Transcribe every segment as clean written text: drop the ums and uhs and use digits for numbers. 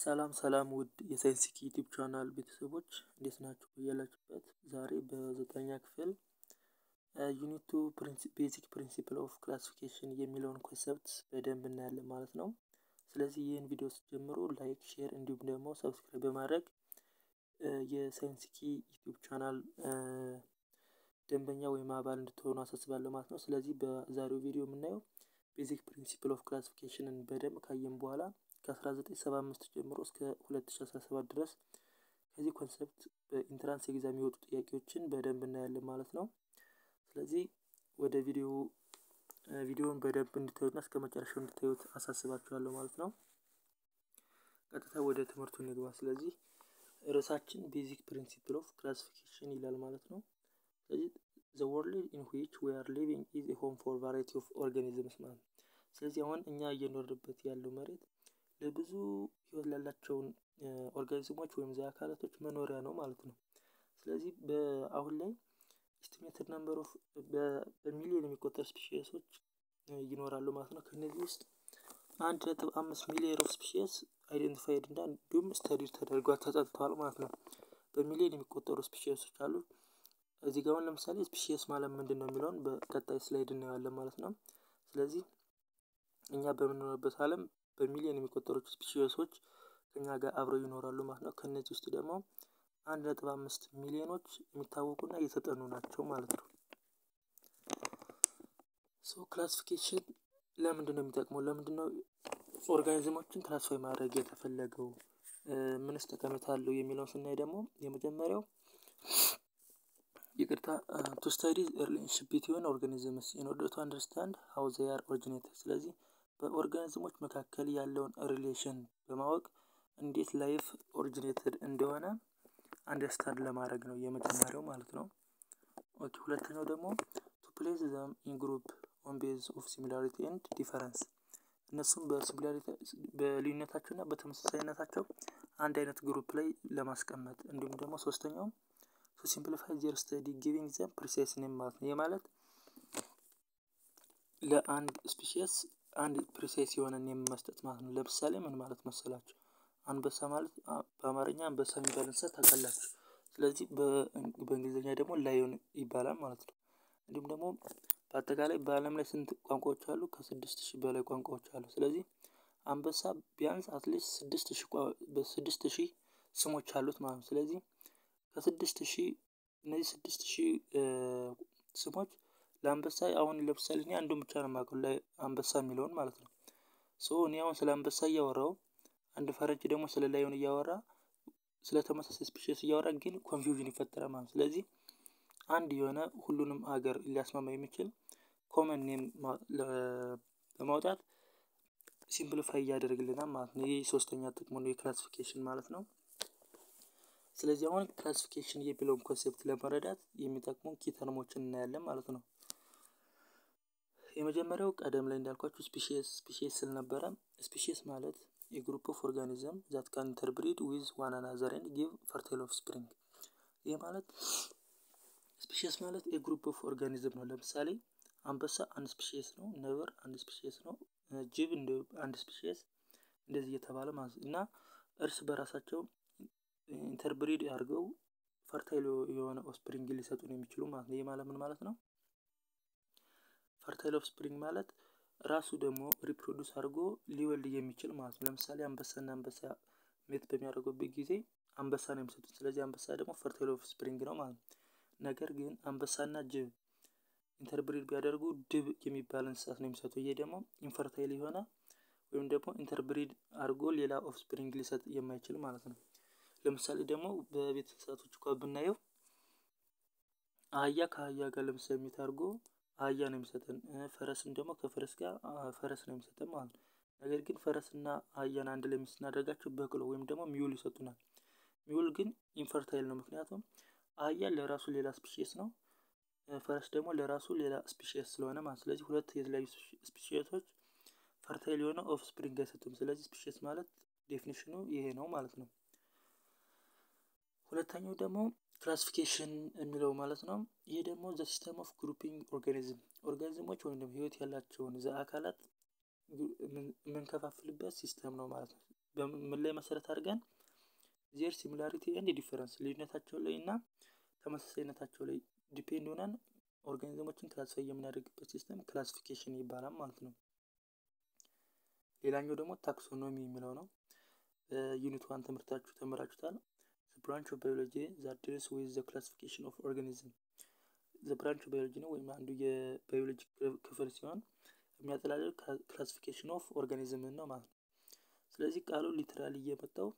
ሰላም ሰላም ውድ የሳይንስ ዩቲዩብ ቻናል ቤተሰቦች፣ እንዴት ናችሁ? ባላችሁበት። ዛሬ በ9ኛ ክፍል unit 2 basic principle of classification የሚለውን concept በደንብ እናያለን ማለት ነው። ስለዚህ ይህን ቪዲዮ ስትጀምሩ like፣ share እንዲሁም ደግሞ subscribe በማድረግ የሳይንስ ኪ ዩቲዩብ ቻናል ደንበኛ ወይም አባል እንድትሆኑ አሳስባለሁ ማለት ነው። ስለዚህ በዛሬው ቪዲዮ የምናየው basic principle of classification ን በደንብ ካየን በኋላ ከ1975 ጀምሮ እስከ 2017 ድረስ ከዚህ concept በ entrance exam የሚወጡ ጥያቄዎችን በደንብ እናያለን ማለት ነው። ስለዚህ ወደ ቪዲዮውን በደንብ እንድታዩትና እስከ መጨረሻው እንድታዩት አሳስባችኋለሁ ማለት ነው። ቀጥታ ወደ ትምህርቱ እንግባ። ስለዚህ ርዕሳችን basic principle of classification ይላል ማለት ነው። ስለዚህ the world in which we are living is a home for variety of organisms ማለት ነው። ስለዚህ አሁን እኛ እየኖርንበት ያለው መሬት ለብዙ ህይወት ላላቸውን organism ኦች ወይም አካላቶች መኖሪያ ነው ማለት ነው። ስለዚህ በአሁን ላይ estimated number of በሚሊዮን የሚቆጠር species ኦች ይኖራሉ ማለት ነው። ከእነዚህ ውስጥ 1.5 ሚሊዮን of species identified እና እንዲሁም study ተደርጓል፣ ተጠንተዋል ማለት ነው። በሚሊዮን የሚቆጠሩ species ኦች አሉ። እዚህ ጋር አሁን ለምሳሌ species ማለት ምንድን ነው የሚለውን በቀጣይ slide እናየዋለን ማለት ነው። ስለዚህ እኛ በምንኖርበት ዓለም በሚሊዮን የሚቆጠሩ species ኦች ከኛ ጋር አብረው ይኖራሉ ማለት ነው። ከእነዚህ ውስጥ ደግሞ 1.5 ሚሊዮኖች የሚታወቁና የተጠኑ ናቸው ማለት ነው። So classification ለምንድን ነው የሚጠቅመው? ለምንድን ነው organism ኦችን classify ማድረግ የተፈለገው? ምንስ ጠቀሜታ አለው የሚለውን ስናይ ደግሞ የመጀመሪያው፣ ይቅርታ፣ to study relationship between organisms in order to understand how they are originated። ስለዚህ በ organism ኦች መካከል ያለውን relation በማወቅ እንዴት life originated እንደሆነ understand ለማድረግ ነው የመጀመሪያው ማለት ነው። Okay፣ ሁለተኛው ደግሞ to place them in group on base of similarity and difference። እነሱም በ similarity በልዩነታቸው እና በተመሳሳይነታቸው አንድ አይነት group ላይ ለማስቀመጥ፣ እንዲሁም ደግሞ ሶስተኛው to simplify their study, giving them precise name ማለት ነው። ይህ ማለት ለአንድ species አንድ precise የሆነ name መስጠት ማለት ነው። ለምሳሌ ምን ማለት መሰላችሁ? አንበሳ ማለት በአማርኛ አንበሳ የሚባል እንስሳ ታውቃላችሁ። ስለዚህ በእንግሊዝኛ ደግሞ lion ይባላል ማለት ነው። እንዲሁም ደግሞ በአጠቃላይ በዓለም ላይ ስንት ቋንቋዎች አሉ? ከ6000 በላይ ቋንቋዎች አሉ። ስለዚህ አንበሳ ቢያንስ at least 6000 ስሞች አሉት ማለት ነው። ስለዚህ ከ6000 እነዚህ 6000 ስሞች ለአንበሳ አሁን ለምሳሌ እኔ አንዱን ብቻ ነው የማውቀው፣ አንበሳ የሚለውን ማለት ነው። So እኔ አሁን ስለ አንበሳ እያወራው አንድ ፈረንጅ ደግሞ ስለ lion እያወራ፣ ስለ ተመሳሳይ species እያወራ ግን confusion ይፈጠራል ማለት ነው። ስለዚህ አንድ የሆነ ሁሉንም ሀገር ሊያስማማ የሚችል common name ለማውጣት simplify እያደረግልናል ማለት ነው። ይህ ሶስተኛ ጥቅሙ ነው የ classification ማለት ነው። ስለዚህ አሁን classification የሚለውን concept ለመረዳት የሚጠቅሙ key term ኦችን እናያለን ማለት ነው። የመጀመሪያው ቀደም ላይ እንዳልኳችሁ species species ስል ነበረ። Species ማለት የ group of organism that can interbreed with one another and give fertile offspring። ይህ ማለት species ማለት የ group of organism ነው። ለምሳሌ አንበሳ አንድ species ነው። ነብር አንድ species ነው። ጅብ አንድ species፣ እንደዚህ እየተባለ ማለት እና እርስ በራሳቸው interbreed አድርገው fertile የሆነ offspring ሊሰጡን የሚችሉ ማለት ነው። ይህ ማለት ምን ማለት ነው? Fertile offspring ማለት ራሱ ደግሞ reproduce አድርጎ ሊወልድ የሚችል ማለት ነው። ለምሳሌ አንበሳና አንበሳ mate በሚያደርጉበት ጊዜ አንበሳ ነው የሚሰጡት። ስለዚህ አንበሳ ደግሞ fertile offspring ነው ማለት ነው። ነገር ግን አንበሳና ጅብ interbreed ቢያደርጉ ድብ የሚባል እንስሳት ነው የሚሰጡ። ይሄ ደግሞ infertile የሆነ ወይም ደግሞ interbreed አድርጎ ሌላ offspring ሊሰጥ የማይችል ማለት ነው። ለምሳሌ ደግሞ በቤት እንስሳቶች እንኳ ብናየው አህያ ከአህያ ጋር ለምሳሌ mate አድርጎ አህያ ነው የሚሰጠን። ፈረስም ደግሞ ከፈረስ ጋር ፈረስ ነው የሚሰጠን ማለት ነው። ነገር ግን ፈረስና አህያን አንድ ላይ ስናደርጋቸው በቅሎ ወይም ደግሞ mule ይሰጡናል። Mule ግን infertile ነው። ምክንያቱም አህያ ለራሱ ሌላ species ነው፣ ፈረስ ደግሞ ለራሱ ሌላ species ስለሆነ ማለት። ስለዚህ ሁለት የተለያዩ species ኦች fertile የሆነ offspring አይሰጡም። ስለዚህ species ማለት definition ኑ ይሄ ነው ማለት ነው። ሁለተኛው ደግሞ classification የሚለው ማለት ነው። ይሄ ደግሞ the system of grouping organism፣ organism ኦች ወይም ደግሞ ህይወት ያላቸውን ዘ አካላት የምንከፋፍልበት system ነው ማለት ነው። በምን ላይ መሰረት አድርገን? Their similarity and difference፣ ልዩነታቸው ላይ እና ተመሳሳይነታቸው ላይ depend ሆነን organism ኦችን classify የምናደርግበት system classification ይባላል ማለት ነው። ሌላኛው ደግሞ taxonomy የሚለው ነው። Unit 1 ትምህርታችሁ ተምራችሁታል። Branch of biology that deals with the classification of organism። The branch of biology ነው ወይም አንዱ የባዮሎጂ ክፍል ሲሆን የሚያጠቃልለው classification of organism ነው ማለት ነው። ስለዚህ ቃሉ literally እየመጣው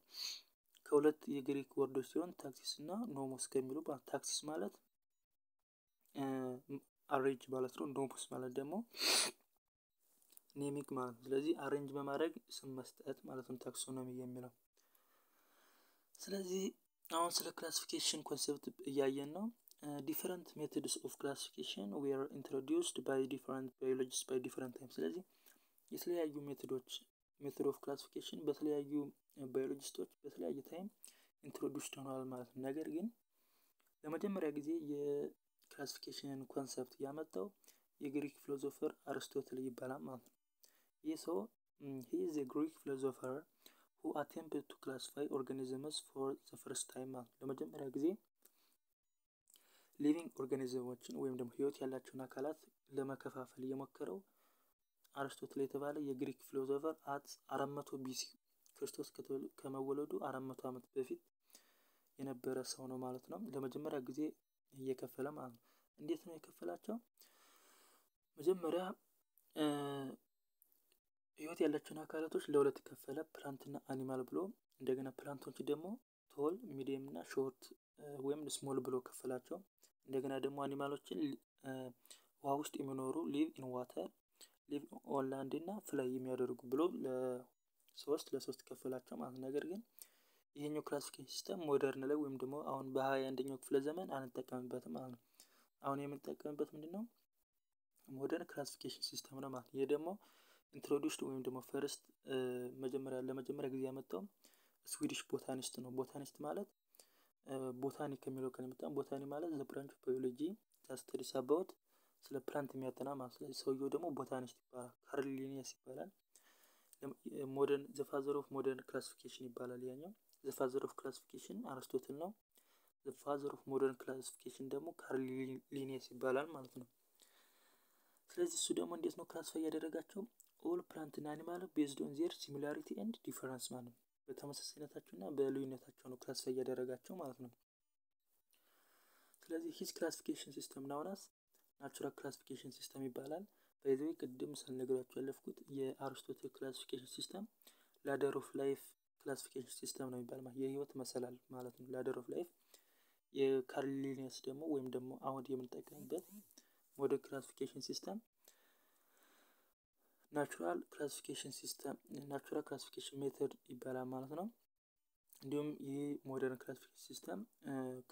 ከሁለት የግሪክ word ኦች ሲሆን taxis እና nomos ከሚሉ፣ taxis ማለት arrange ማለት ነው። Nomos ማለት ደግሞ naming ማለት ነው። ስለዚህ arrange በማድረግ ስም መስጠት ማለት ነው taxonomy የሚለው። ስለዚህ አሁን ስለ classification concept እያየን ነው። Different methods of classification were introduced by different biologist by different time። ስለዚህ የተለያዩ method ኦች፣ method of classification በተለያዩ biologist ኦች በተለያየ time introduced ሆነዋል ማለት ነው። ነገር ግን ለመጀመሪያ ጊዜ የ classification ን concept ያመጣው የግሪክ philosopher አርስቶትል ይባላል ማለት ነው። ይህ ሰው he is Greek philosopher who attempted to classify organisms for the first time ማለት ነው። ለመጀመሪያ ጊዜ living organism ኦችን ወይም ደግሞ ህይወት ያላቸውን አካላት ለመከፋፈል የሞከረው አርስቶትል የተባለ የግሪክ philosopher at 400 BC፣ ክርስቶስ ከመወለዱ 400 ዓመት በፊት የነበረ ሰው ነው ማለት ነው። ለመጀመሪያ ጊዜ እየከፈለ ማለት ነው። እንዴት ነው የከፈላቸው? መጀመሪያ ህይወት ያላቸውን አካላቶች ለሁለት ከፈለ፣ plant ና animal ብሎ። እንደገና plant ኦች ደግሞ tall፣ medium እና short ወይም small ብሎ ከፈላቸው። እንደገና ደግሞ animal ኦችን ውሃ ውስጥ የሚኖሩ live in water፣ live on land እና fly የሚያደርጉ ብሎ ለሶስት ለሶስት ከፈላቸው ማለት ነው። ነገር ግን ይሄኛው classification system modern ላይ ወይም ደግሞ አሁን በ21ኛው ክፍለ ዘመን አንጠቀምበትም ማለት ነው። አሁን የምንጠቀምበት ምንድን ነው? Modern classification system ነው ማለት ነው። ይህ ደግሞ introduced ወይም ደግሞ first መጀመሪያ ለመጀመሪያ ጊዜ ያመጣው Swedish botanist ነው። Botanist ማለት botany ከሚለው ቃል የመጣ፣ botany ማለት the branch of biology studies about ስለ plant የሚያጠና ማለት። ስለዚህ ሰውየው ደግሞ botanist ይባላል። ካርል ሊኒየስ ይባላል። Modern the father of modern classification ይባላል። ያኛው the father of classification አርስቶትል ነው። The father of modern classification ደግሞ ካርል ሊኒየስ ይባላል ማለት ነው። ስለዚህ እሱ ደግሞ እንዴት ነው classify ያደረጋቸው? All plant እና animal based on their similarity and difference ማለት ነው። በተመሳሳይነታቸው እና በልዩነታቸው ነው classify ያደረጋቸው ማለት ነው። ስለዚህ his classification system known as natural classification system ይባላል። በዚህ ቅድም ሳልነግራችሁ ያለፍኩት የአርስቶትል classification system ladder of life classification system ነው የሚባል፣ የህይወት መሰላል ማለት ነው። Ladder of life። የካርል ሊኒየስ ደግሞ ወይም ደግሞ አሁን የምንጠቀምበት modern classification system natural classification system፣ natural classification method ይባላል ማለት ነው። እንዲሁም ይህ modern classification system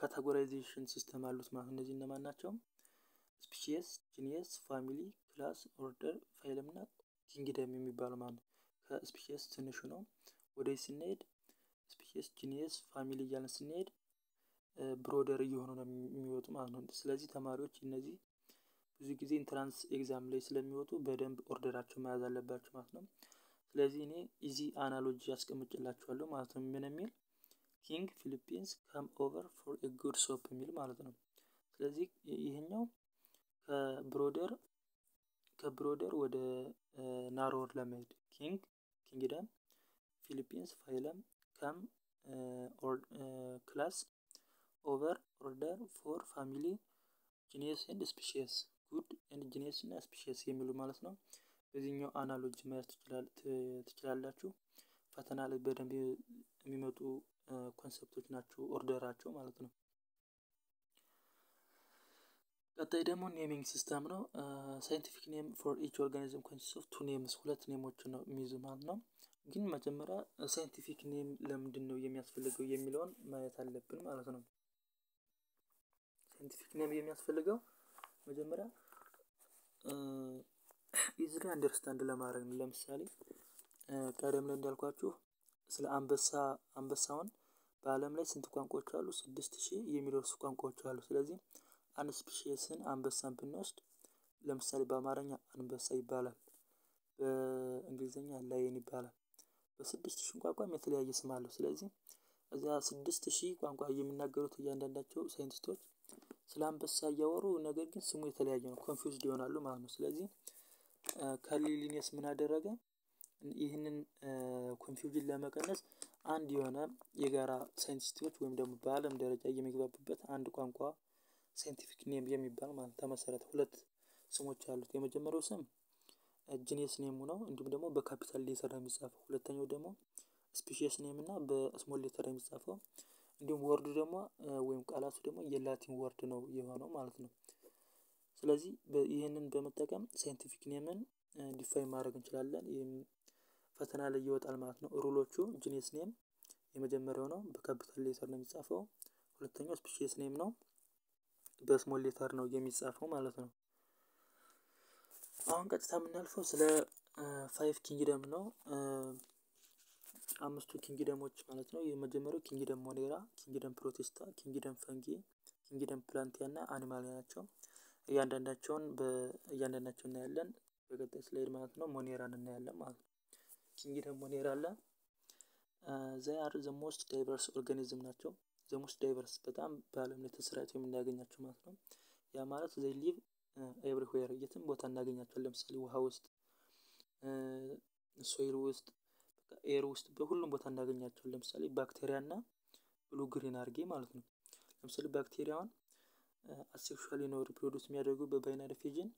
categorization system አሉት ማለት ነው። እነዚህ እነማን ናቸው? Species፣ genus፣ family፣ class፣ order፣ phylum እና kingdom የሚባሉ ማለት ነው። ከ species ትንሹ ነው። ወደ ስንሄድ species፣ genus፣ family እያልን ስንሄድ broader እየሆኑ ነው የሚወጡ ማለት ነው። ስለዚህ ተማሪዎች እነዚህ ብዙ ጊዜ entrance exam ላይ ስለሚወጡ በደንብ order ኣቸው መያዝ አለባቸው ማለት ነው። ስለዚህ እኔ easy analogy ያስቀምጭላችኋለሁ ማለት ነው። ምን የሚል? King Philippines come over for a good soup የሚል ማለት ነው። ስለዚህ ይህኛው ከ broader ወደ narrower ለመሄድ king kingdom፣ Philippines phylum፣ come class፣ over order፣ for family፣ genus and species፣ good and genus እና species የሚሉ ማለት ነው። በዚህኛው analogy መያዝ ትችላላችሁ። ፈተና ላይ በደንብ የሚመጡ concept ኦች ናቸው፣ order ኣቸው ማለት ነው። ቀጣይ ደግሞ naming system ነው። Scientific name for each organism consist of two names፣ ሁለት name ኦች ነው የሚይዙ ማለት ነው። ግን መጀመሪያ scientific name ለምንድን ነው የሚያስፈልገው የሚለውን ማየት አለብን ማለት ነው። Scientific name የሚያስፈልገው መጀመሪያ easily understand ለማድረግ ነው። ለምሳሌ ቀደም ላይ እንዳልኳችሁ ስለ አንበሳ፣ አንበሳውን በዓለም ላይ ስንት ቋንቋዎች አሉ? 6000 የሚደርሱ ቋንቋዎች አሉ። ስለዚህ አንድ species ን አንበሳን ብንወስድ ለምሳሌ በአማርኛ አንበሳ ይባላል። በእንግሊዝኛ lion ይባላል። በ6000 ቋንቋም የተለያየ ስም አለው። ስለዚህ እዚያ 6000 ቋንቋ የሚናገሩት እያንዳንዳቸው ሳይንቲስቶች ስለ አንበሳ እያወሩ ነገር ግን ስሙ የተለያየ ነው፣ confused ይሆናሉ ማለት ነው። ስለዚህ ካርል ሊኒየስ ምን አደረገ? ይህንን confusion ለመቀነስ አንድ የሆነ የጋራ ሳይንቲስቶች ወይም ደግሞ በአለም ደረጃ የሚግባቡበት አንድ ቋንቋ scientific name የሚባል ማለት ተመሰረተ። ሁለት ስሞች አሉት። የመጀመሪያው ስም genus name ኡ ነው፣ እንዲሁም ደግሞ በ capital letter ነው የሚጻፈው። ሁለተኛው ደግሞ species name እና በ small letter ነው የሚጻፈው። እንዲሁም word ኡ ደግሞ ወይም ቃላቱ ደግሞ የላቲን word ነው የሆነው ማለት ነው። ስለዚህ ይህንን በመጠቀም scientific name ን define ማድረግ እንችላለን። ይህም ፈተና ላይ ይወጣል ማለት ነው። Rule ኦቹ genus name የመጀመሪያው ነው፣ በ capital letter ነው የሚጻፈው። ሁለተኛው species name ነው፣ በ small letter ነው የሚጻፈው ማለት ነው። አሁን ቀጥታ የምናልፈው ስለ five kingdom ነው። አምስቱ kingdom ኦች ማለት ነው። የመጀመሪያው kingdom Monera፣ kingdom Protista፣ kingdom Fungi፣ kingdom Plantae እና Animalia ናቸው። እያንዳንዳቸውን በእያንዳንዳቸው እናያለን በቀጣይ slide ማለት ነው። Monera ን እናያለን ማለት ነው። Kingdom Monera አለ። They are the most diverse organism ናቸው። The most diverse፣ በጣም በአለም ላይ ተሰራጭተው የምናገኛቸው ማለት ነው። ያ ማለት they live everywhere፣ የትም ቦታ እናገኛቸዋለን። ለምሳሌ ውሃ ውስጥ፣ soil ውስጥ፣ air ውስጥ፣ በሁሉም ቦታ እናገኛቸዋለን። ለምሳሌ ባክቴሪያ እና blue green algae ማለት ነው። ለምሳሌ ባክቴሪያውን asexually ነው reproduce የሚያደርጉ በ binary fission።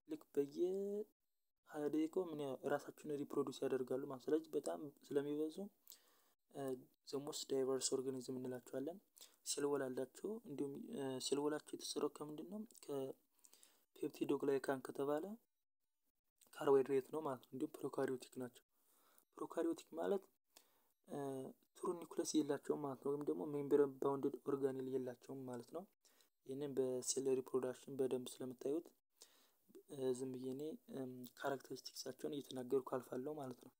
ልክ በየ 20 ደቂቃው ምን ራሳቸውን reproduce ያደርጋሉ ማለት። ስለዚህ በጣም ስለሚበዙ the most diverse organism እንላቸዋለን። Cell wall አላቸው። እንዲሁም cell wall ኣቸው የተሰራው ከምንድን ነው? ከ peptidoglycan ከተባለ ካርቦሃይድሬት ነው ማለት ነው። እንዲሁም prokaryotic ናቸው። Prokaryotic ማለት true nucleus የላቸውም ማለት ነው። ወይም ደግሞ membrane bounded organelle የላቸውም ማለት ነው። ይህንን በ cell reproduction በደንብ ስለምታዩት ዝም ብዬ እኔ characteristics ኣቸውን እየተናገርኩ አልፋለሁ ማለት ነው።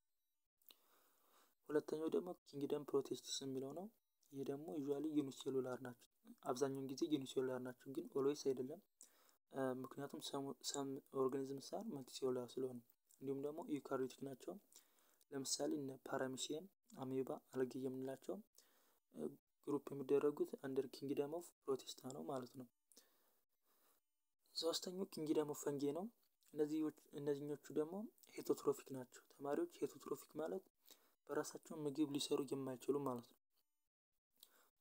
ሁለተኛው ደግሞ kingdom Protists የሚለው ነው። ይህ ደግሞ usually unicellular ናቸው። አብዛኛውን ጊዜ unicellular ናቸው፣ ግን always አይደለም። ምክንያቱም some organisms are multicellular ስለሆነ። እንዲሁም ደግሞ eukaryotic ናቸው። ለምሳሌ እነ paramecium፣ አሜባ፣ አልጌ የምንላቸው group የሚደረጉት under kingdom of Protista ነው ማለት ነው። ሶስተኛው kingdom of Fungi ነው። እነዚህኞቹ ደግሞ heterotrophic ናቸው። ተማሪዎች፣ heterotrophic ማለት በራሳቸው ምግብ ሊሰሩ የማይችሉ ማለት ነው።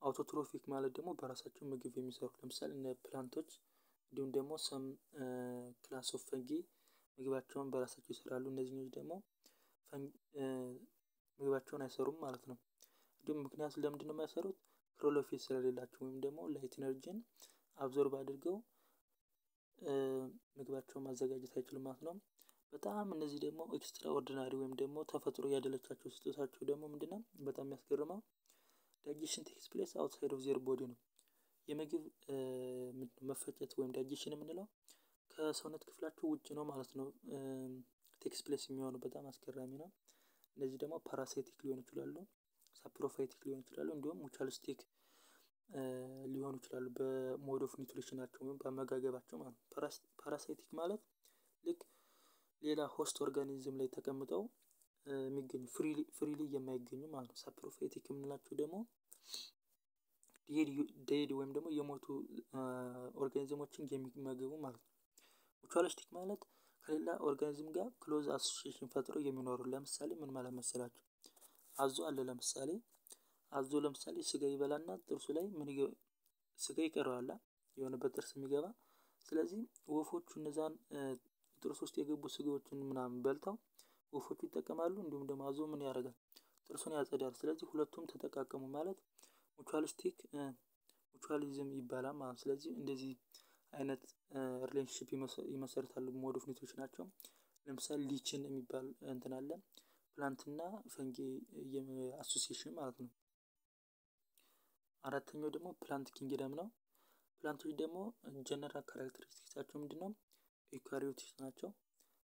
Autotrophic ማለት ደግሞ በራሳቸው ምግብ የሚሰሩ፣ ለምሳሌ እነ plant ኦች እንዲሁም ደግሞ some class of fungi ምግባቸውን በራሳቸው ይሰራሉ። እነዚህኞች ደግሞ ምግባቸውን አይሰሩም ማለት ነው። እንዲሁም ምክንያቱ ለምንድን ነው የማይሰሩት? ክሎሮፊል ስለሌላቸው ወይም ደግሞ light energy ን absorb አድርገው ምግባቸውን ማዘጋጀት አይችሉም ማለት ነው። በጣም እነዚህ ደግሞ extraordinary ወይም ደግሞ ተፈጥሮ ያደለቻቸው ስጦታቸው ደግሞ ምንድነው? በጣም የሚያስገርመው digestion takes place outside of their body ነው። የምግብ መፈጨት ወይም digestion የምንለው ከሰውነት ክፍላቸው ውጭ ነው ማለት ነው takes place የሚሆነው፣ በጣም አስገራሚ ነው። እነዚህ ደግሞ parasitic ሊሆኑ ይችላሉ፣ saprophytic ሊሆኑ ይችላሉ፣ እንዲሁም mutualistic ሊሆኑ ይችላሉ በ mode of nutrition ኣቸው ወይም በአመጋገባቸው ማለት ነው። Parasitic ማለት ልክ ሌላ host organism ላይ ተቀምጠው የሚገኙ፣ freely የማይገኙ ማለት ነው። Saprophytic የምንላቸው ደግሞ dead ወይም ደግሞ የሞቱ organism ኦችን የሚመገቡ ማለት ነው። Mutualistic ማለት ከሌላ organism ጋር close association ፈጥረው የሚኖሩ። ለምሳሌ ምን ማለት መሰላችሁ? አዞ አለ። ለምሳሌ አዞ ለምሳሌ ስጋ ይበላና ጥርሱ ላይ ምን ስጋ ይቀረዋል፣ የሆነ በጥርስ የሚገባ። ስለዚህ ወፎቹ እነዛን ጥርስ ውስጥ የገቡ ስጋዎችን ምናምን በልተው ወፎቹ ይጠቀማሉ። እንዲሁም ደግሞ አዞ ምን ያደርጋል? ጥርሱን ያጸዳል። ስለዚህ ሁለቱም ተጠቃቀሙ ማለት mutualistic mutualism ይባላል ማለት ነው። ስለዚህ እንደዚህ አይነት relationship ይመሰርታሉ mode of nutrition ናቸው። ለምሳሌ lichen የሚባል እንትን አለ፣ plant ና fungi association ማለት ነው። አራተኛው ደግሞ plant kingdom ነው። Plant ኦች ደግሞ general characteristics ኣቸው ምንድነው? Eukaryotic ናቸው፣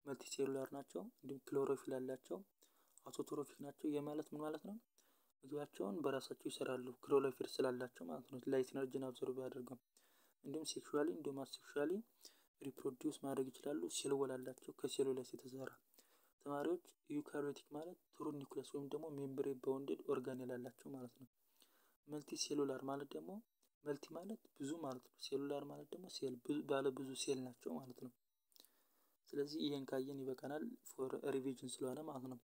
multicellular ናቸው፣ እንዲሁም ክሎሮፊል አላቸው፣ autotrophic ናቸው። ይህ ማለት ምን ማለት ነው? ምግባቸውን በራሳቸው ይሰራሉ ክሎሮፊል ስላላቸው ማለት ነው። Light energy ን absorb አድርገው፣ እንዲሁም sexually እንዲሁም asexually reproduce ማድረግ ይችላሉ። Cell wall አላቸው፣ ከ cellulose የተሰራ። ተማሪዎች፣ eukaryotic ማለት true nucleus ወይም ደግሞ membrane bounded organelle አላቸው ማለት ነው። Multicellular ማለት ደግሞ multi ማለት ብዙ ማለት ነው። Cellular ማለት ደግሞ ሴል፣ ባለ ብዙ ሴል ናቸው ማለት ነው። ስለዚህ ይሄን ካየን ይበቃናል፣ for revision ስለሆነ ማለት ነው።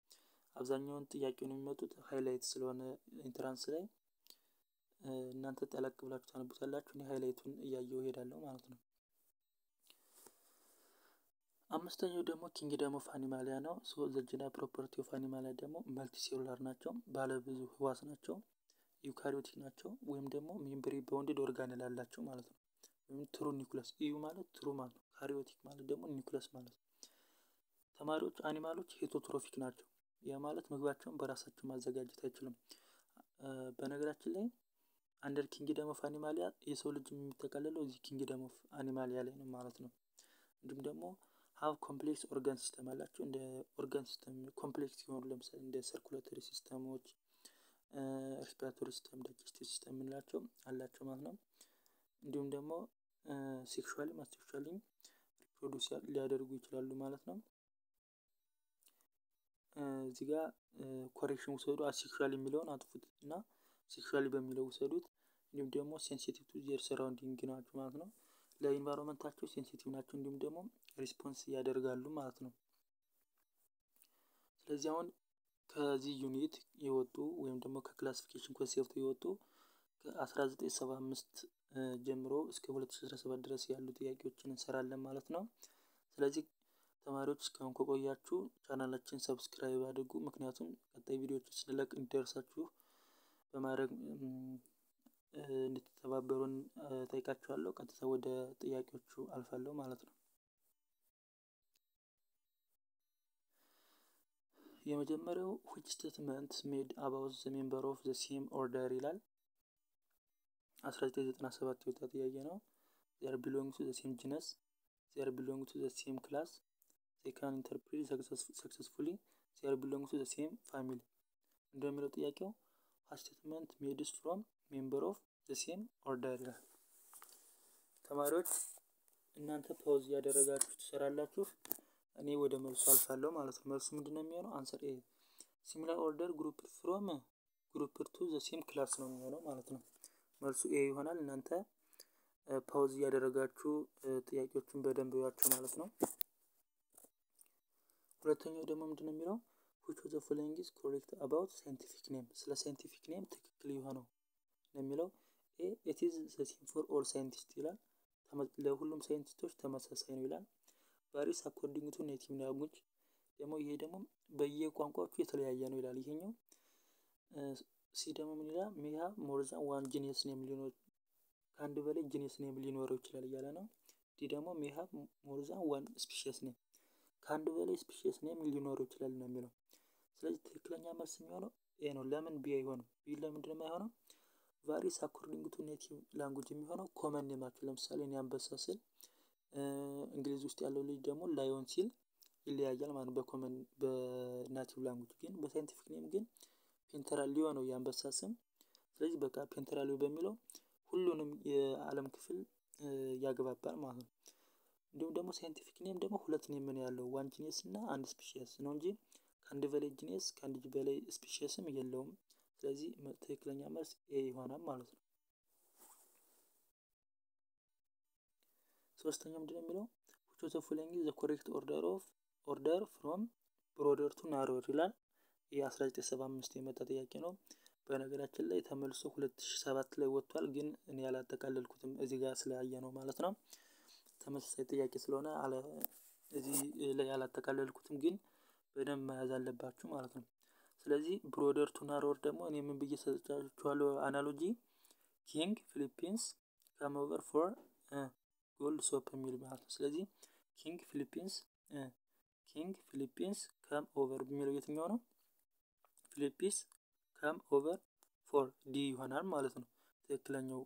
አብዛኛውን ጥያቄውን የሚመጡት highlight ስለሆነ entrance ላይ እናንተ ጠለቅ ብላችሁ ታነቡታላችሁ። እኔ highlight ኡን እያየሁ እሄዳለሁ ማለት ነው። አምስተኛው ደግሞ kingdom of Animalia ነው። So the general property of Animalia ደግሞ multicellular ናቸው፣ ባለ ብዙ ህዋስ ናቸው፣ eukaryotic ናቸው፣ ወይም ደግሞ membrane bounded organelle አላቸው ማለት ነው። ወይም true nucleus፣ eu ማለት true ማለት ነው። Karyotic ማለት ደግሞ ኒኩለስ ማለት ነው። ተማሪዎች፣ animal ኦች heterotrophic ናቸው። ያ ማለት ምግባቸውን በራሳቸው ማዘጋጀት አይችሉም። በነገራችን ላይ under kingdom of Animalia የሰው ልጅ የሚጠቃለለው እዚህ kingdom of Animalia ላይ ነው ማለት ነው። እንዲሁም ደግሞ have complex organ system አላቸው። እንደ organ system complex ሲሆኑ ለምሳሌ እንደ circulatory system ኦች፣ respiratory system፣ digestive system የምንላቸው አላቸው ማለት ነው። እንዲሁም ደግሞ sexually asexually reproduce ሊያደርጉ ይችላሉ ማለት ነው። እዚህ ጋር correction ውሰዱ። Asexually የሚለውን አጥፉት እና sexually በሚለው ውሰዱት። እንዲሁም ደግሞ sensitive to their surrounding ናቸው ማለት ነው። ለ environment ኣቸው sensitive ናቸው። እንዲሁም ደግሞ response ያደርጋሉ ማለት ነው። ስለዚህ አሁን ከዚህ unit የወጡ ወይም ደግሞ ከ classification concept ኡ የወጡ ከ1975 ጀምሮ እስከ 2017 ድረስ ያሉ ጥያቄዎችን እንሰራለን ማለት ነው። ስለዚህ ተማሪዎች፣ እስካሁን ከቆያችሁ ቻናላችን subscribe አድርጉ። ምክንያቱም ቀጣይ ቪዲዮዎችን ስንለቅ እንዲደርሳችሁ በማድረግ እንድትተባበሩን ጠይቃችኋለሁ። ቀጥታ ወደ ጥያቄዎቹ አልፋለሁ ማለት ነው። የመጀመሪያው which statement made about the member of the same order ይላል። 1997 የወጣ ጥያቄ ነው። They are belong to the same genus, they are belong to the same class, they can interbreed successfully, they are belong to the same family እንደሚለው ጥያቄው statement made from member of the same order ይላል። ተማሪዎች፣ እናንተ pause እያደረጋችሁ ትሰራላችሁ። እኔ ወደ መልሱ አልፋለሁ ማለት ነው። መልሱ ምንድነው የሚሆነው? Answer A, similar order group from group to the same class ነው የሚሆነው ማለት ነው። መልሱ A ይሆናል። እናንተ pause እያደረጋችሁ ጥያቄዎቹን በደንብ እዩዋቸው ማለት ነው። ሁለተኛው ደግሞ ምንድነው የሚለው? Which of the following is correct about scientific name? ስለ scientific name ትክክል የሆነው ነው የሚለው። A, it is the same for all scientist ይላል። ለሁሉም ሳይንቲስቶች ተመሳሳይ ነው ይላል። Varies according to native language ደግሞ ይሄ ደግሞ በየቋንቋዎቹ የተለያየ ነው ይላል ይሄኛው። C ደግሞ ምን ይላል? May have more than one genus name ሊኖር፣ ከአንድ በላይ genus name ሊኖረው ይችላል እያለ ነው። D ደግሞ may have more than one species name፣ ከአንድ በላይ species name ሊኖረው ይችላል ነው የሚለው። ስለዚህ ትክክለኛ መልስ የሚሆነው A ነው። ለምን B አይሆንም? B ለምንድን ነው የማይሆነው? Varies according to native language የሚሆነው common name ኣቸው፣ ለምሳሌ እኔ አንበሳ ስል እንግሊዝ ውስጥ ያለው ልጅ ደግሞ lion ሲል ይለያያል ማለት ነው። በ common በ native language ግን፣ በ scientific name ግን Panthera leo ነው የአንበሳ ስም። ስለዚህ በቃ Panthera leo በሚለው ሁሉንም የዓለም ክፍል ያግባባል ማለት ነው። እንዲሁም ደግሞ scientific name ደግሞ ሁለት name ነው ያለው፣ one genus እና አንድ species ነው እንጂ ከአንድ በላይ genus ከአንድ በላይ species ም የለውም። ስለዚህ ትክክለኛ መልስ A ይሆናል ማለት ነው። ሶስተኛው ምንድነው የሚለው? Which of the following is the correct order of order from broader to narrower ይላል። ይህ 1975 የመጣ ጥያቄ ነው። በነገራችን ላይ ተመልሶ 2007 ላይ ወጥቷል፣ ግን እኔ ያላጠቃለልኩትም እዚህ ጋር ስላየ ነው ማለት ነው። ተመሳሳይ ጥያቄ ስለሆነ እዚህ ላይ ያላጠቃለልኩትም፣ ግን በደንብ መያዝ አለባችሁ ማለት ነው። ስለዚህ broader to narrower ደግሞ እኔ ምን ብዬ ሰጥቻችኋለሁ? Analogy King Philippines come over for gold soap የሚል ማለት ነው። ስለዚህ King Philippines come over የሚለው የትኛው ነው? Philippines come over for D ይሆናል ማለት ነው። ትክክለኛው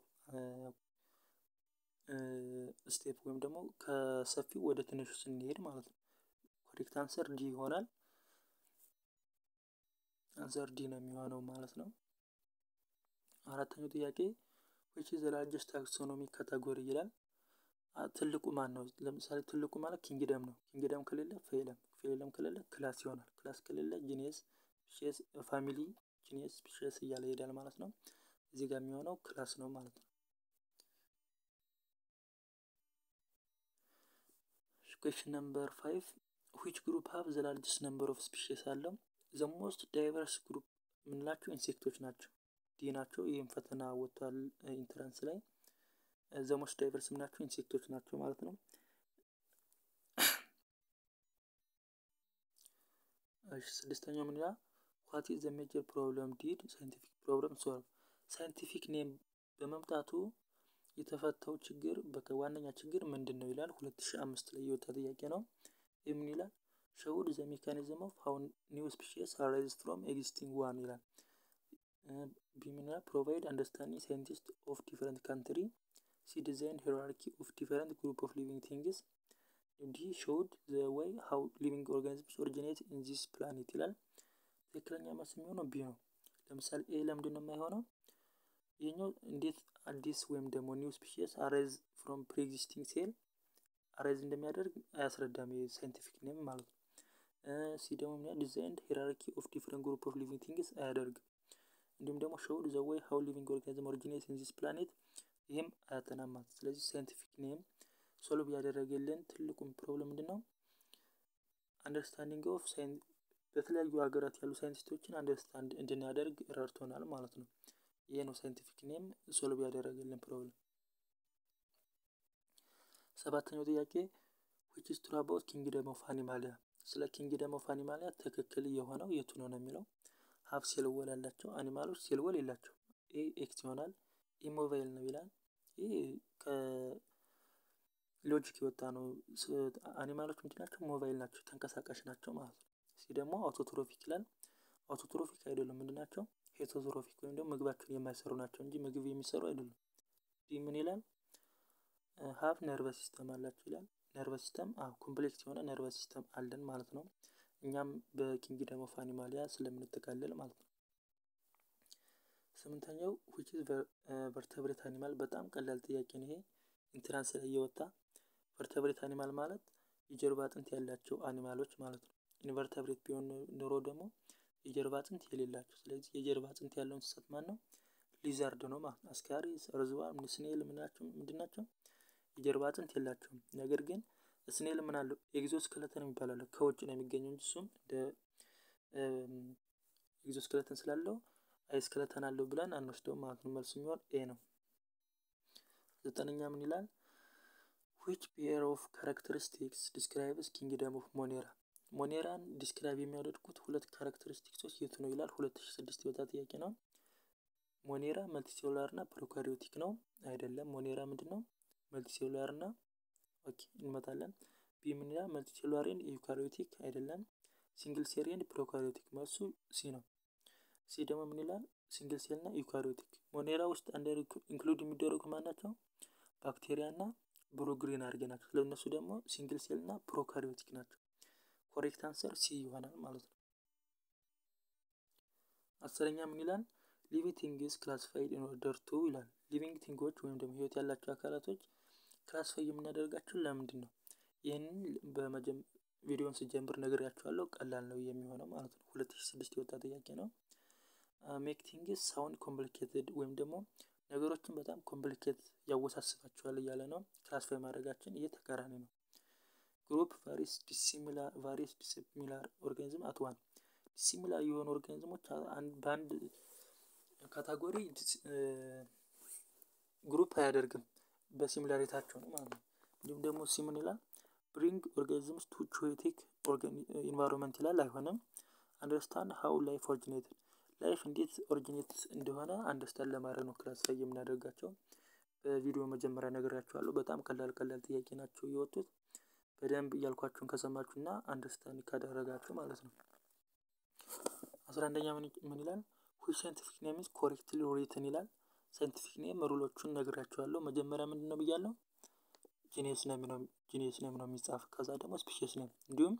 step ወይም ደግሞ ከሰፊው ወደ ትንሹ ስንሄድ ማለት ነው። Correct answer D ይሆናል። Answer D ነው የሚሆነው ማለት ነው። አራተኛው ጥያቄ which is the largest taxonomy category ይላል። ትልቁ ማን ነው? ለምሳሌ ትልቁ ማለት kingdom ነው። Kingdom ከሌለ phylum፣ phylum ከሌለ class ይሆናል። Class ከሌለ genus፣ species፣ family፣ genus፣ species እያለ ይሄዳል ማለት ነው። እዚህ ጋር የሚሆነው class ነው ማለት ነው። Question number 5, which group have the largest number of species አለው። The most diverse group የምንላቸው insect ኦች ናቸው። D ናቸው። ይህም ፈተና ወጥቷል entrance ላይ። The most diverse የምንላቸው insect ኦች ናቸው ማለት ነው። እሺ፣ ስድስተኛው ምን ይላል? What is the major problem did scientific problem solve? Scientific name በመምጣቱ የተፈታው ችግር፣ በቃ ዋነኛ ችግር ምንድን ነው ይላል። 2005 ላይ የወጣ ጥያቄ ነው። ይህ ምን ይላል? Showed the mechanism of how new species arise from existing one ይላል። B ምን ይላል? Provide understanding scientist of different country። C, design hierarchy of different group of living things። D, showed the way how living organisms originate in this planet ይላል። ትክክለኛ መልስ የሚሆነው B ነው። ለምሳሌ A ለምንድን ነው የማይሆነው? ይህኛው እንዴት አዲስ ወይም ደግሞ new species arise from pre-existing cell arise እንደሚያደርግ አያስረዳም፣ የ scientific name ማለት ነው። C ደግሞ ምን design hierarchy of different group of living things አያደርግም። እንዲሁም ደግሞ showed the way how living organism originate in this planet፣ ይህም አያጠናም ማለት። ስለዚህ scientific name solve ያደረገልን ትልቁን problem ምንድን ነው? Understanding of በተለያዩ ሀገራት ያሉ scientist ኦችን understand እንድናደርግ ረድቶናል ማለት ነው። ይሄ ነው scientific name solve ያደረገልን problem። ሰባተኛው ጥያቄ፣ which is true about kingdom of Animalia? ስለ kingdom of Animalia ትክክል የሆነው የቱ ነው ነው የሚለው። Have cell wall ያላቸው animal ኦች cell wall የላቸው። A X ይሆናል። Immobile ነው ይላል። ይህ ከ logic የወጣ ነው። Animal ኦች ምንድን ናቸው? ሞባይል ናቸው፣ ተንቀሳቃሽ ናቸው ማለት ነው። C ደግሞ autotrophic ይላል። Autotrophic አይደሉም። ምንድን ናቸው? Heterotrophic ወይም ደግሞ ምግባቸውን የማይሰሩ ናቸው እንጂ ምግብ የሚሰሩ አይደሉም። D ምን ይላል? Have nervous system አላቸው ይላል። Nervous system፣ complex የሆነ nervous system አለን ማለት ነው። እኛም በ kingdom of Animalia ስለምንጠቃለል ማለት ነው። ስምንተኛው፣ which is vertebrate animal? በጣም ቀላል ጥያቄ ነው ይሄ፣ entrance ላይ እየወጣ። Vertebrate animal ማለት የጀርባ አጥንት ያላቸው animal ኦች ማለት ነው። Invertebrate ቢሆን ኑሮ ደግሞ የጀርባ አጥንት የሌላቸው። ስለዚህ የጀርባ አጥንት ያለው እንስሳት ማን ነው? Lizard ነው ማለት ነው። Ascaris፣ earthworm፣ snail ምናቸው ምንድን ናቸው? የጀርባ አጥንት የላቸውም። ነገር ግን snail ምን አለው? Exoskeleton የሚባል አለው። ከውጭ ነው የሚገኘው እንጂ እሱም እንደ exoskeleton ስላለው skeleton አለው ብለን አንወስደውም ማለት ነው። መልሱ የሚሆን A ነው። ዘጠነኛ ምን ይላል? Which pair of characteristics describes kingdom of Monera? Monera ን describe የሚያደርጉት ሁለት characteristics ኦች የቱ ነው ይላል። 2006 የወጣ ጥያቄ ነው። Monera multicellular እና prokaryotic ነው አይደለም። Monera ምንድን ነው? Multicellular እና፣ okay እንመጣለን። B ምን ይላል? Multicellular and eukaryotic አይደለም። Single cell and prokaryotic፣ መልሱ C ነው። C ደግሞ ምን ይላል? Single cell እና eukaryotic። Monera ውስጥ under include የሚደረጉ ማን ናቸው? ባክቴሪያ እና blue green algae ናቸው። ለእነሱ ደግሞ single cell እና prokaryotic ናቸው። Correct answer C ይሆናል ማለት ነው። አስረኛ ምን ይላል? Living things classified in order to ይላል። Living thing ኦች ወይም ደግሞ ህይወት ያላቸው አካላቶች classify የምናደርጋቸው ለምንድን ነው? ይህንን ቪዲዮን ስጀምር ነግሬያችኋለሁ። ቀላል ነው የሚሆነው ማለት ነው። 2006 የወጣ ጥያቄ ነው። Make things sound complicated ወይም ደግሞ ነገሮችን በጣም complicate ያወሳስባቸዋል እያለ ነው። Classify ማድረጋችን ይህ ተቃራኒ ነው። Group various dissimilar organism at one፣ dissimilar የሆኑ organism ኦች በአንድ category group አያደርግም፣ በ similarity ኣቸው ነው ማለት ነው። እንዲሁም ደግሞ C ምን ይላል? Bring organisms to chaotic environment ይላል። አይሆንም። Understand how life originated፣ life እንዴት originate እንደሆነ understand ለማድረግ ነው classify የምናደርጋቸው። በቪዲዮ መጀመሪያ ነግሬያችኋለሁ። በጣም ቀላል ቀላል ጥያቄ ናቸው የወጡት። በደንብ እያልኳችሁን ከሰማችሁና understand ካደረጋችሁ ማለት ነው። 11ኛ ምን ይላል? Which scientific name is correctly written ይላል። Scientific name rule ኦቹን ነግሬያችኋለሁ። መጀመሪያ ምንድን ነው ብያለሁ? Genus name ነው፣ genus name ነው የሚጻፍ። ከዛ ደግሞ species name። እንዲሁም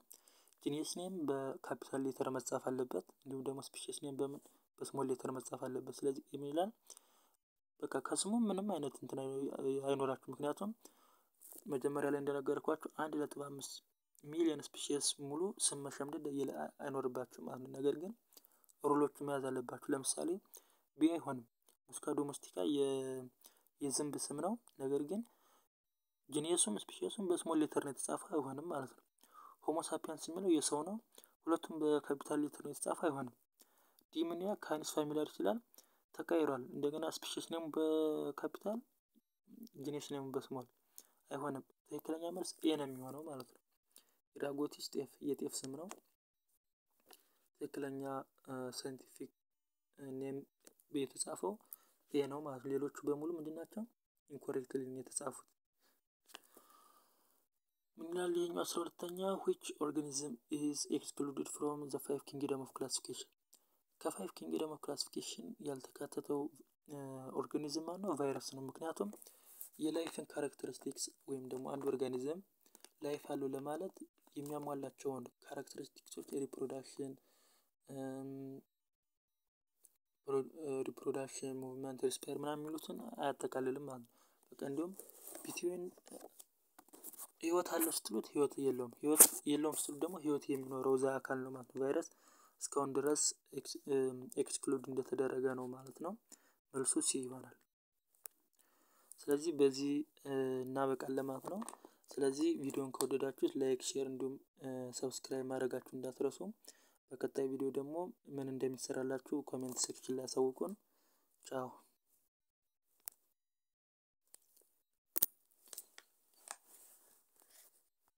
genus name በ capital letter መጻፍ አለበት። እንዲሁም ደግሞ species name በምን? በ small letter መጻፍ አለበት። ስለዚህ ምን ይላል? በቃ ከስሙ ምንም አይነት እንትን አይኖራችሁ። ምክንያቱም መጀመሪያ ላይ እንደነገርኳችሁ 1.5 ሚሊዮን species ሙሉ ስም መሸምደድ አይኖርባችሁም ማለት ነው። ነገር ግን rule ኦቹ መያዝ አለባችሁ። ለምሳሌ B አይሆንም። Musca domestica የዝንብ ስም ነው። ነገር ግን genus ኡም species ኡም በ small letter ነው የተጻፈ፣ አይሆንም ማለት ነው። Homo sapiens የሚለው የሰው ነው። ሁለቱም በ capital letter ነው የተጻፈ፣ አይሆንም። D ምን ያ Canis familiaris ይላል፣ ተቀይሯል። እንደገና species name ኡ በ capital፣ genus name ኡ በ small፣ አይሆንም። ትክክለኛ መልስ A ነው የሚሆነው ማለት ነው። Eragrostis tef የጤፍ ስም ነው። ትክክለኛ scientific name የተጻፈው A ነው ማለት ነው። ሌሎቹ በሙሉ ምንድን ናቸው? Incorrectly የተጻፉት። ምን ይላል ይሄኛው 12ኛ? Which organism is excluded from the five kingdom of classification? ከ five kingdom of classification ያልተካተተው organism ማን ነው? ቫይረስ ነው። ምክንያቱም የ life ን characteristics ወይም ደግሞ አንድ organism life አለው ለማለት የሚያሟላቸውን characteristics ኦች reproduction፣ movement፣ respire ምናምን የሚሉትን አያጠቃልልም ማለት ነው። በቃ እንዲሁም between ህይወት አለው ስትሉት ህይወት የለውም፣ ህይወት የለውም ስትሉት ደግሞ ህይወት የሚኖረው እዛ አካል ነው ማለት ነው። ቫይረስ እስካሁን ድረስ exclude እንደተደረገ ነው ማለት ነው። መልሱ C ይሆናል። ስለዚህ በዚህ እናበቃለን ማለት ነው። ስለዚህ ቪዲዮን ከወደዳችሁት like፣ share እንዲሁም subscribe ማድረጋችሁ እንዳትረሱ። በቀጣይ ቪዲዮ ደግሞ ምን እንደሚሰራላችሁ comment section ላይ ያሳውቁን። ቻው።